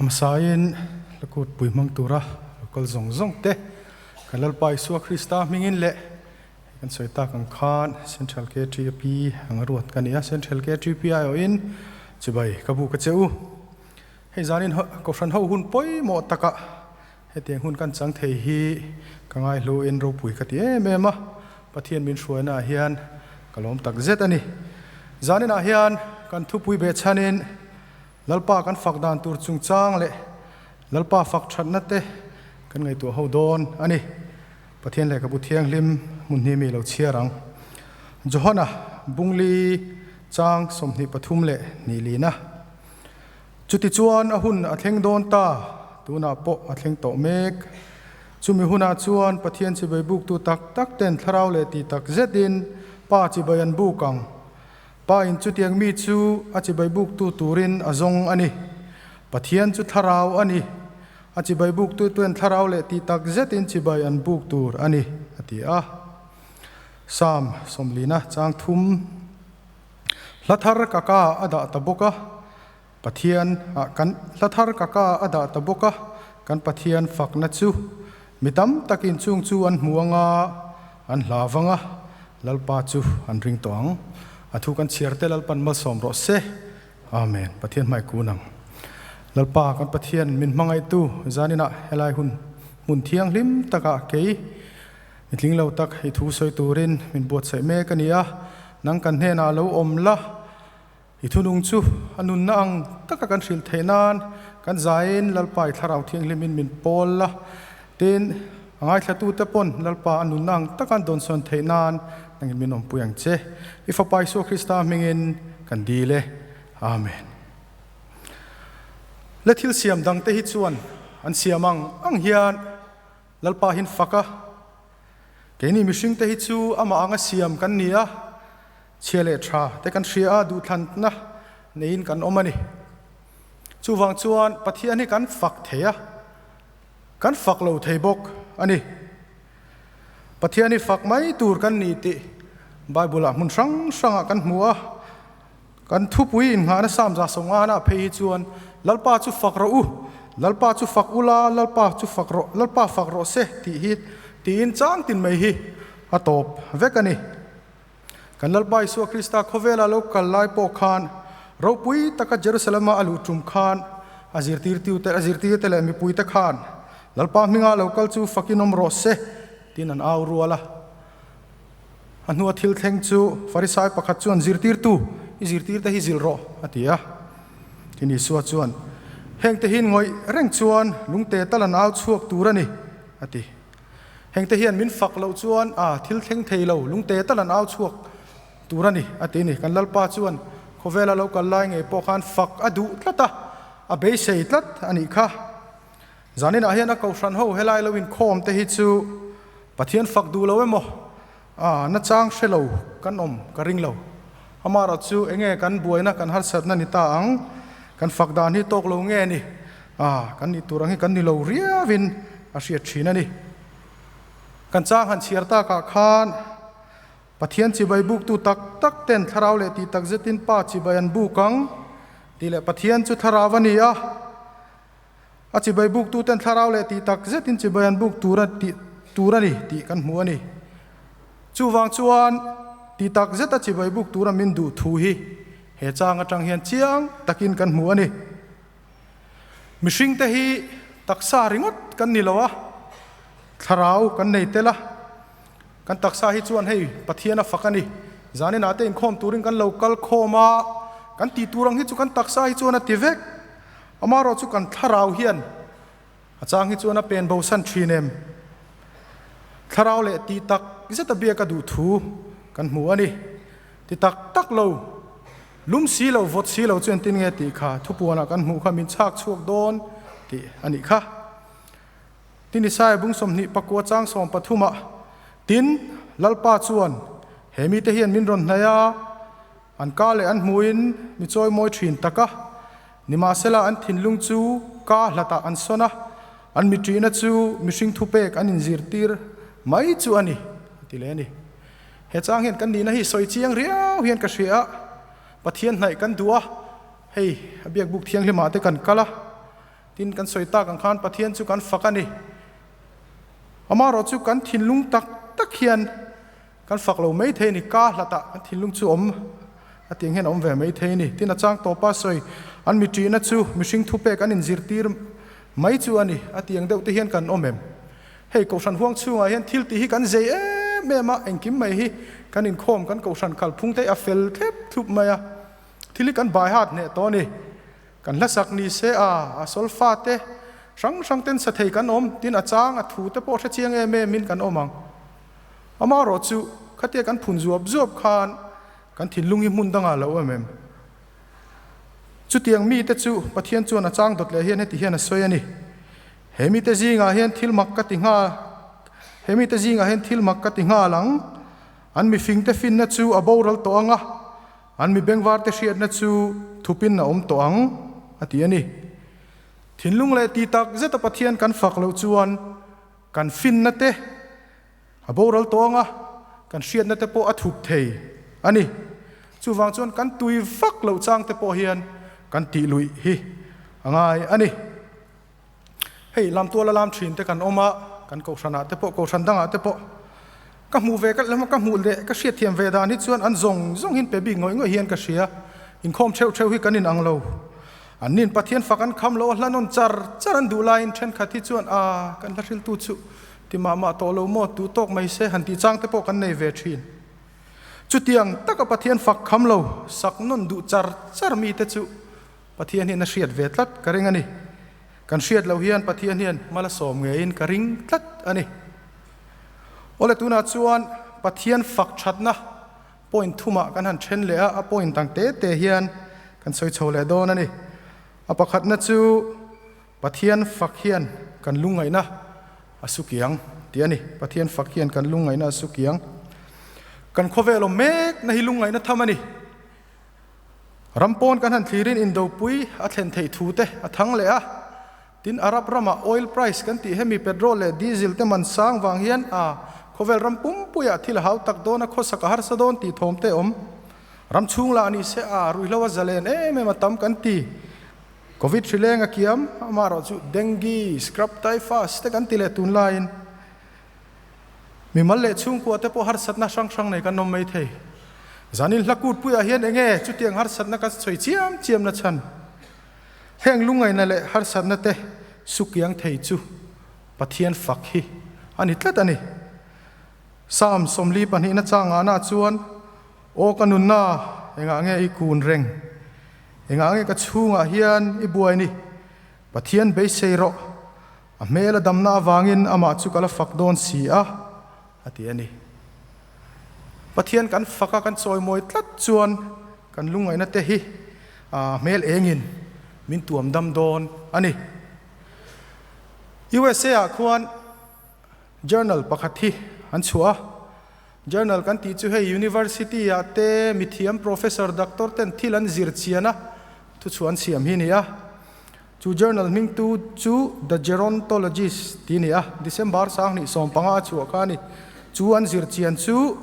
Hmasain Lakut pui hmang tura lo kal zawng zawng te kan Lalpa Isua Krista hmingin leh kan sawi tak ang khan Central KTP anga ruat ka ni a, Central KTP aiawhin chibai ka buk a che u. Hei zanin Kohhran ho hun pawimawh takah hetiang hun kan chang thei hi ka ngaihluin ropui ka ti em em a, Pathian min hruainaah hian ka lawm tak zet a ni. Zaninah hian kan thupui behchhanin Lalpa kan fak dan tur chungchang leh Lalpa fak thatna te kan ngaihtuah ho dawn a ni. Pathian lehkhabu thianghlim hmun hi mi lo chhiar ang. Johana Bungli chang 23 leh hnih lina. Chutichuan a hun a thleng dawn ta, tunah pawh a thleng tawh mek. Chumi hunah chuan Pathian chibai buktu tak tak ten thlarau leh ti tak zetin Pa chibai an buk ang. Pa in chutiang mi chu a chibai buktu turin a zawng a ni. Pathian chu thlarau a ni. A chibai buktu tuen thlarau leh ti tak zetin chibai an buk tur a ni, a ti a. Psalm sawmlina chang thum. Hla thar ka ka a dah ta bawk a, Pathian ah kan hla thar ka ka a dah ta bawk a, kan Pathian fakna chu mi tam takin chung chu an hmu anga, an hla vang a, Lalpa chu an ring tawh ang. A thu kan chhiar te Lalpan malsawm rawh se. Amen. Pathian hmai kun ang. Lalpa kan Pathian min hmangaihtu zaninah helai hun hmun thianghlim takah kei Mi tling lo tak i thu sawi turin min buatsaih mek a ni a, nang kan hnenah lo awm la, i thunung chu a nunna ang taka kan hrilh theih nan kan zaiin Lalpa i Thlarau Thianghlimin min pawl la, tin, a ngaithlatute pawn Lalpa a nunna ang taka an dawnsawn theih nan nangin min awmpui ang che. I Fapa Isua Krista hmingin kan dil e. Amen. Le thil siam dangte hi chuan an siam ang ang hian Lalpa hin fak a, keini mihringte hi chu amah anga siam kan ni a, chhia leh tha te kan hria a, duhthlanna neiin kan awm a ni. Chuvang chuan Pathian hi kan fak thei a, kan fak lo thei bawk a ni. Pathian hi fak mai tur kan ni tih Bible-ah hmun hrang hrangah kan hmu a, Kan thupui innghahna Samza Sawngana phei hi chuan, Lalpa chu fak rawh u, Lalpa chu fak ula, Lalpa chu fak rawh, Lalpa fak rawh se tih hi tiin chang tin mai hi a tawp vek a ni. Kan Lalpa Isua Krista khawvela lo kal lai pawh khan ropui taka Jerusalema a luh tum khan a zirtirtute a zirtirte leh mipuite khan Lalpa hminga lo kal chu fakin awm rawh se tiin an au rual a. A hnua thil thleng chu Farisai pakhat chuan, Zirtirtu, i zirtirte hi zilh rawh, a ti a. Tin Isua chuan, Hengte hi ngawih reng chuan lungte tal an au chhuak tur a ni, a ti. Hengte hian min fak loh chuan, a thil thleng thei lo, lungte tal an au chhuak tur a ni, a ti a ni. Kan Lalpa chuan khawvela lo kal lai ngei pawh khan fak a duh tlat a, a beisei tlat a nih kha. Zaninah hian a kohhran ho helai lo inkhawm te hi chu Pathian fak duh lo emaw a nachang hre lo kan awm ka ring lo. Amaherawh chu enge kan buaina kan harsatna ni ta ang, kan fak dan hi tawk lo nge ni a kan nih tur ang hi kan ni lo riauin a hriat thin a ni. Kan chang han chhiar takah khan Pathian chibai buktu tak tak ten thlarau leh tih tak zetin Pa chibai an buk ang tih leh Pathian chu thlarau a ni a, A chibai buktuten thlarau leh tih tak zetin chibai an buk tur a tih tur a ni tih kan hmu a ni. Chuvang chuan tih tak zeta chibai buk tura min duh thu hi he chang atang hian chiang takin kan hmu a ni. Mihringte hi taksa ringawt kan ni lo a, thlarau kan nei tel a. Kan taksa hi chuan hei Pathian a fak a ni. Zaninah te inkhawm turin kan lo kal khawm a, kan tih tur ang hi chu kan taksa hi chuan a ti vek. Amaherawh chu kan thlarau hian a chang hi chuan a pen bosan thin em? Thlarau leh tih tak zet a biak a duh thu kan hmu a ni. Ti tak tak lo, lum si lo, vawt si lo chu entin nge tih kha thupuanah kan hmuh kha min chhak chhuak dawn tih a nih kha. Tin Isaiah bung 24 chang 13 ah, Tin, Lalpa chuan he mite hian min rawn hnaih a, An ka leh an hmuhin mi chawimawi thin tak a, nimahsela an thinlung chu ka hlatah an sawn a, an miṭihna chu mihring thupek an inzirtir mai chu a ni, a ti leh a ni. He chang hian kan nihna hi sawi chiang riau hian ka hria a, Pathian hnaih kan duh a, hei a biakbuk thianghlimah te kan kal a. Tin, kan sawi tak ang khan Pathian chu kan fak a ni. Amaherawhchu kan thinlung tak tak hian kan fak lo mai thei a ni. Ka hlatah kan thinlung chu awm a tih ang hian a awm ve mai thei a ni. Tin, a chang tawpa sawi an mi ṭihna chu mihring thupek an inzirtir mai chu a ni a tih ang deuh te hian kan awm em? Hei Kohhran huang chhungah hian thil tih hi kan zei em em a, engkim mai hi kan inkhawm kan Kohhran kalphung te hi a fel thlep thlup mai a, thil hi kan bai hat hneh tawh a ni. Kan hlasak ni se a, a solfa te hrang hrang ten sa thei kan awm, tin a chang a thu te pawh hre chiang em em in kan awm ang. Amaherawh chu khatia kan phun zuap zuap khan kan thinlung hi hmun dangah lo em em. Chutiang mite chu Pathian chuan a chang dawt leh hian heti hian a sawi a ni, He mite zingah hian thil mak ka ti nghal, he mite zingah hian thil mak ka ti nghal ang, an mifingte finna chu a boral tawh ang a, An mi bengvarte hriatna chu thupin a awm tawh ang, a ti a ni. Thinlung leh ti tak zeta Pathian kan fak loh chuan kan finna te a boral tawh ang a, kan hriatna te pawh a thup thei a ni. Chuvang chuan kan tui vak loh chang te pawh hian kan tih luih hi a ngai a ni. Hei lamtuala lam thin te kan awm a, kan kohhranah te pawh, kohhran dangah te pawh ka hmuh ve ka ka hmuh leh ka hriatthiam ve dan hi chuan an zawng zawng hin pe bik ngawih ngawih hian ka hria. Inkhawm theuh theuh hi kan inang lo. An nin Pathian fak an kham lo a, hla nawn char char an duh laiin thenkhat hi chuan a kan hla hriltu chu ti mah mah tawh lo maw, tu tawk mai se han tih chang te pawh kan nei ve thin. Chutiang taka Pathian fak kham lo, sak nawn duh char char mite chu Pathian hian a hriat ve tlat ka ring a ni. Kan hriat loh hian Pathian hian hma la sawm ngeiin ka ring tlat a ni. Awle tunah chuan Pathian fak thatna point thumah kan han then leh a, a point ang te te hian kan sawi chho leh dawn a ni. A pakhatna chu Pathian fak hian kan lungngaihna a su kiang tih a ni. Pathian fak hian kan lungngaihna a su kiang. Kan khawvel awm mekna hi lungngaihna tham a ni. Ram pawn kan han thlirin indopui a thlen theih thu te a thang leh a, tin Arab ramah oil price kan tih hemi petrol leh diesel te man sang vang hian a khawvel ram pumpuiah thil a hau tak dawn a, khawsak a harsa dawn tih thawm te a awm. Ram chhung lah ni se a ruihhlo a zalen em em a tam kan ti. Covid hrileng a kiam, amaherawh chu dengue, scrub typhus te kan ti leh tunlaiin Mimal leh chhungkua te pawh harsatna hrang hrang nei kan awm mai thei. Zanin hla kutpuiah hian enge chutiang harsatna ka sawi chiam chiam na chhan? Heng lungngaihna leh harsatna te sukiang thei chu Pathian fak hi a ni tlat a ni. Psalm 42 na changahna chuan, Aw ka nunna, engah nge i kun reng? Engah nge ka chhungah hian i buai ni? Pathian beisei rawh. A hmel a damna avangin amah chu ka la fak dawn si a, a ti a ni. Pathian kan fak a, kan chawimawi tlat chuan kan lungngaihna te hi a hmel engin min tuam dam dawn a ni. USA ah khuan journal pakhat hi an chhuah a, journal kan tih chu hei university ah te mithiam professor doctor ten thil an zir chian a, thuchhuah an siam hi a ni a. Chu journal hmingtu chu The Gerontologist tih a ni a, December 2015 a chhuah kha a ni. Chu an zir chian chu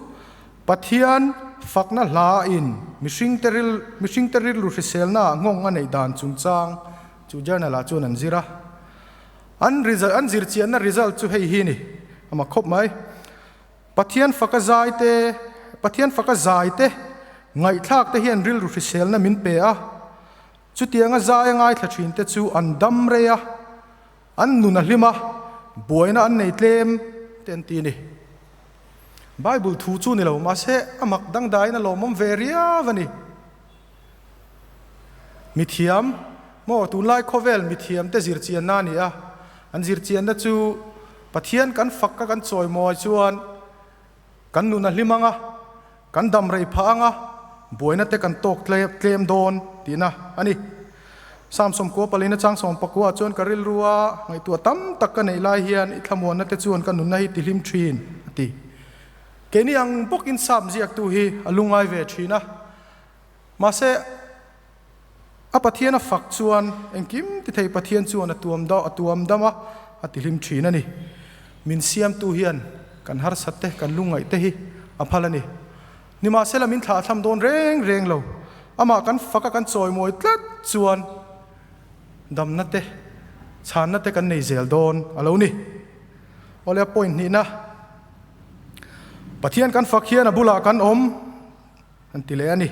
Pathian fakna hla in mihringte ril mihringte rilru hriselna ah nghawng a neih dan chungchang chu journal ah chuan an zir a. An result an zir chianna result chu hei hi a ni, a mak khawp mai. Pathian faka zai te Pathian faka zai te ngaihthlak te hian rilru hriselna min pe a. Chutianga zai a ngaithla thinte chu an dam rei a, an nun a hlim a, buaina an nei tlem te an ti a ni. Bible thu chu ni lo, mahse a mak dangdaiin a lawmawm ve riau a ni. Mithiam, maw tunlai khawvel mithiamte zirchianna a ni a, an zirchianna chu Pathian kan fak a kan chawimawi chuan kan nun a hlim ang a, Kan dam rei phah anga buaina te kan tawk tlem dawn tihna a ni. Psalm 44 chang 19 chuan ka rilru a ngaihtuah tam tak ka neih lai hian i thlamuanna te chuan ka nunna hi ti hlim thin a ti. Keini ang bawkin Psalm ziaktu hi a lungngai ve thin a, mahse a Pathian a fak chuan engkim ti thei Pathian chuan a tuam a tuam dam a, a ti hlim thin a ni. Min siamtu hian kan harsat te, kan lungngaih te hi a phal a ni. Nimahsela min thlah thlam dawn reng reng lo. Amah kan fak a kan chawimawi tlat chuan damna te, Chhanna te kan nei zel dawn a lo ni. Awle a point hnihna, Pathian kan fak hian a bulah kan awm an ti leh a ni.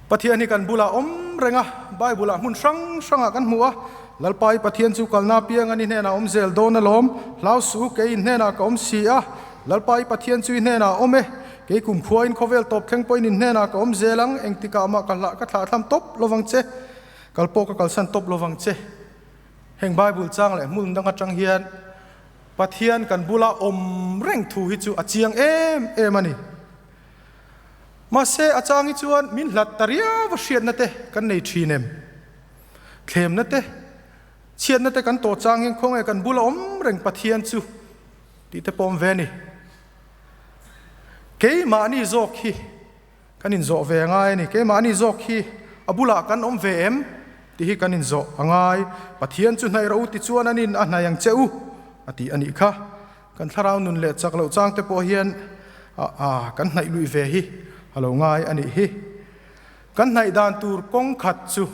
Pathian hi kan bulah awm reng a, Bible ah hmun hrang hrangah kan hmu a, Lalpa i Pathian chu kalna apiang an i hnenah awm zel dawn alawm, hlau suh u, kei in hnenah ka awm si a, Lalpa i Pathian chu i hnenah a awm e, kei kumkhuain khawvel tawp thleng pawhin in hnenah ka awm zel ang, engtikah mah ka hlah ka thlahthlam tawp lovang che. Kal pawh ka kalsan tawp lovang che. Heng Bible chang leh hmun dang atang hian Pathian kan bula awm reng thu hi chu a chiang em em a ni. Mahse a chang hi chuan min hlat ta riau a hriatna te kan nei thin em? Thlemna te, chhiatna te kan tawh chang hian khawnge kan bula awm reng Pathian chu tih te pawh awm ve a ni. Keimahni zawk hi Kan inzawh ve a ngai a ni. Keimahni zawk hi a bulah kan awm ve em tih hi kan inzawh a ngai. Pathian chu hnaih rawh u tichuan an in a hnaih ang che u a tih a nih kha. Kan thlarau nun leh chak loh chang te pawh hian a kan hnaih luih ve hi a lo ngai a nih hi. Kan hnaih dan tur kawng khat chu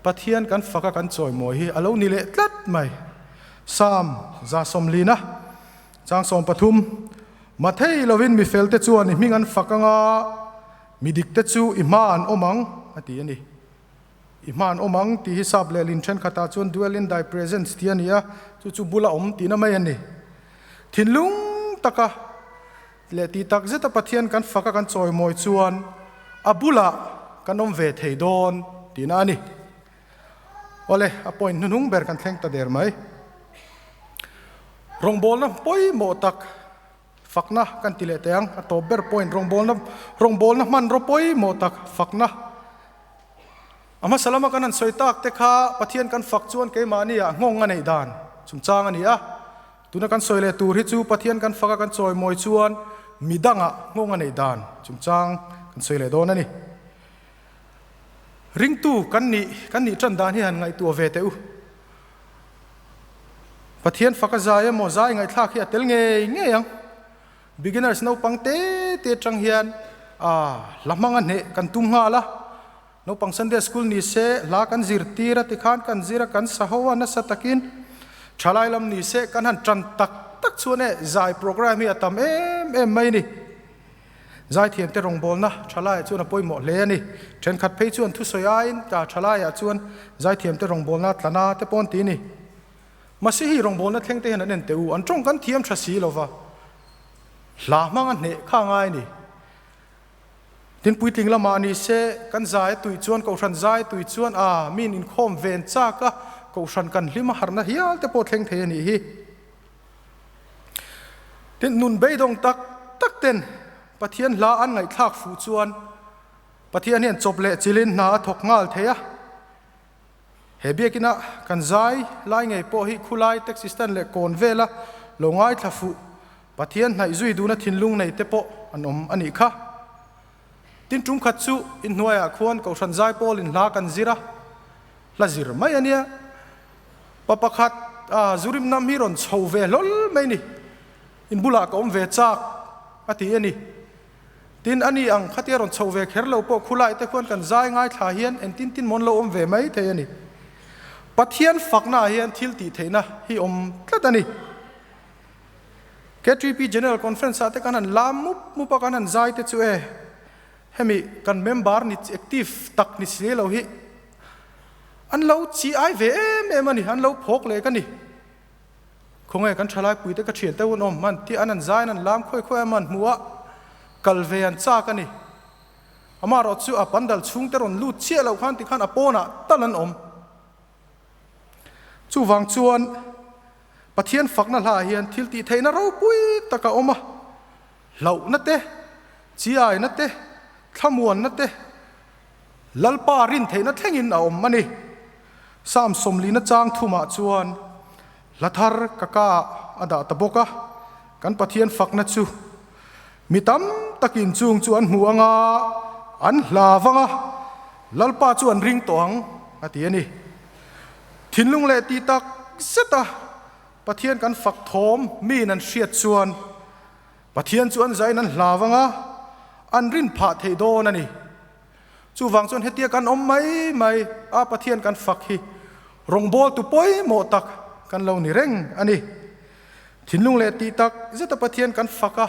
Pathian kan fak a kan chawimawi hi a lo ni leh tlat mai. Psalm 140 chang 13. Mathei lovin mi felte chuan i hming an fak anga, mi dikte chu i hma an awm ang, a ti a ni. I hma an awm ang tih hi sap leh lin thenkhatah chuan dwell in thy presence tih a ni a, chu chu bula awm tihna mai a ni. Thinlung taka leh tih tak zeta Pathian kan faka kan chawimawi chuan a bulah kan awm ve thei dawn tihna a ni. Awle, a point hnuhnung ber kan thleng ta der mai. Rawngbawlna pawimawh tak fakna kan ti leh teh ang. A tawp ber point rawngbawlna rawngbawlna hmanraw pawimawh tak fakna. A hmasa lama kan han sawi tak te kha Pathian kan fak chuan keimahni ah nghawng a neih dan chungchang a ni a. Tuna kan sawi leh tur hi chu Pathian kan fak a kan chawimawi chuan midangah nghawng a neih dan chungchang kan sawi leh dawn a ni. Ringtu kan nih kan nih tan dan hi han ngaihtuah ve teh u. Pathian faka zai emaw zai ngaihthlak hi a tel ngei ngei ang. Beginners naupang te te atang hian ah hla hmanga hneh kan tum nghal a. Naupang Sunday school ni se hla kan zirtir a tikhan kan zir a kan sa ho a nasa takin thalai lam ni se kan han tan tak tak chuan e zai program hi a tam em em mai ni. Zaithiamte rawngbawlna thalaiah chuan a pawimawh hle a ni. Thenkhat phei chuan thusawi aiin ta thalaiah chuan zaithiamte rawngbawlna tlana te pawh an ti a ni. Mahse hei rawngbawlna thleng te hian an en teh u, an tawng kan thiam tha si lova, hla hmang a hneh kha a ngai a ni. Tin puitling lamah ni se kan zai a tui chuan kohhran zai a tui chuan a min inkhawm ven chak a, kohhran kan hlim a harhna hial te pawh thleng thei a nih hi. Tin, nun beidawng tak tak ten Pathian hla an ngaihthlak fuh chuan Pathian hian chawp leh chilin hna a thawk nghal thei a. He biakina kan zai lai ngei pawh hi khulai taxi stand leh kawn vela lo ngaithla fuh Pathian hnaih zui duhna thinlung nei te pawh an awm a nih kha. Tin, tum khat chu inhnuaiah khuan Kohhran zai pawlin hla kan zir a, hla zir mai a nia. Pa pakhat a zurim nam hi rawn chho ve hlawl mai ni, in bulah ka awm ve chak a ti a ni. Tin, a ni ang khatia rawn chho ve kher lo pawh khulai te khuan kan zai ngaithla hian engtin tin mawn lo awm ve mai thei a ni. Pathian faknaah hian thil tih theihna hi awm tlat a ni. KTP General Conference ah te kan han lam mup mup a, kan han zai te chu e, hemi kan member ni active tak ni si lo hi An lo chi ai ve em em a ni, an lo phawk leh ka ni. Khawnge kan thalai pui te ka thian te hun awm hman tih an an zaiin an lam khawi khawi a man hmu a, kal ve an chak a ni. Amaherawh chu a pandal chhung te rawn lut chiah loh khan tikhan a pawnah tal an awm. Chuvang chuan Pathian fakna hlaah hian thil tih theihna ropui tak a awm a, hlauhna te, chiaina te, thlamuanna te, Lalpa rin theihna thlengin a awm a ni. Psalm 40 chang thumah chuan hla thar ka ka ah a dah ta bawk a, kan Pathian fakna chu mi tam takin chung chu an hmu anga an hla vang a, Lalpa chu an ring tawh ang a ti a ni. Thinlung leh tih tak zeta Pathian kan fak thawm miin an hriat chuan Pathian chu an zain an hlau anga an rin phah thei dawn a ni. Chuvang chuan hetia kan awm mai mai a Pathian kan fak hi. Rawngbawltu pawimawh tak kan lo ni reng a ni. Thinlung leh tih tak zeta Pathian kan fak a,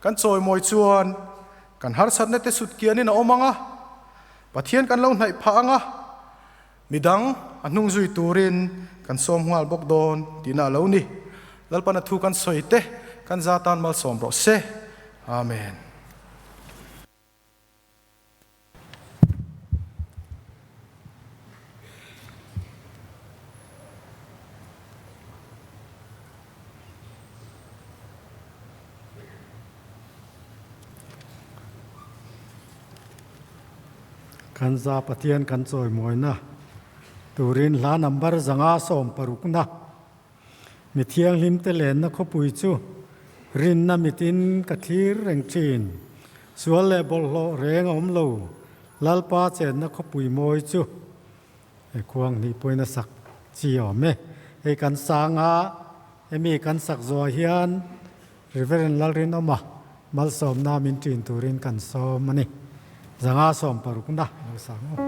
kan chawimawi chuan kan harsatna te sut kianin a awm ang a, Pathian kan lo hnaih phah ang a, midang a hnung zui turin kan sawm nghal bawk dawn tihna a lo ni. Lalpan a thu kan sawi te kan za tan malsawm rawh se. Amen. Kan za Pathian kan chawimawina turin hla number 560na Mi thianghlimte lenna khawpui chu rinna mitin ka thlir reng thin. Sual leh bawlhhlawh reng a awm lo, Lalpa chenna khawpui mawi chu he khuang hnih pawhin a sak chi a awm e. Hei kan sanga hemi kan sak zawh hian Reverend Lalrinawma malsawmna min ṭin turin kan sawm a ni. 560na lo sang aw.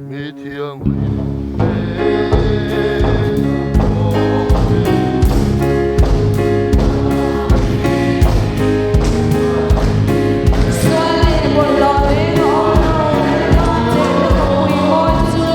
Mi thianghlim Sual leh bawlhhlawh reng a awm lo, chenna khawpui mawi chu.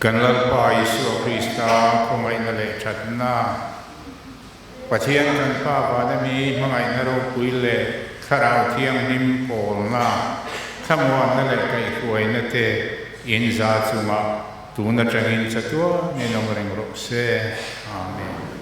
Kan Lalpa Isua Krista khawngaihna leh thatna, Pathian kan Pa vana mi hmangaihna ropui leh Thlarau Thianghlim pawlna, thlamuanna leh kaihhruaina te in za chungah tun atangin chatuanin awm reng rawh se. Amen.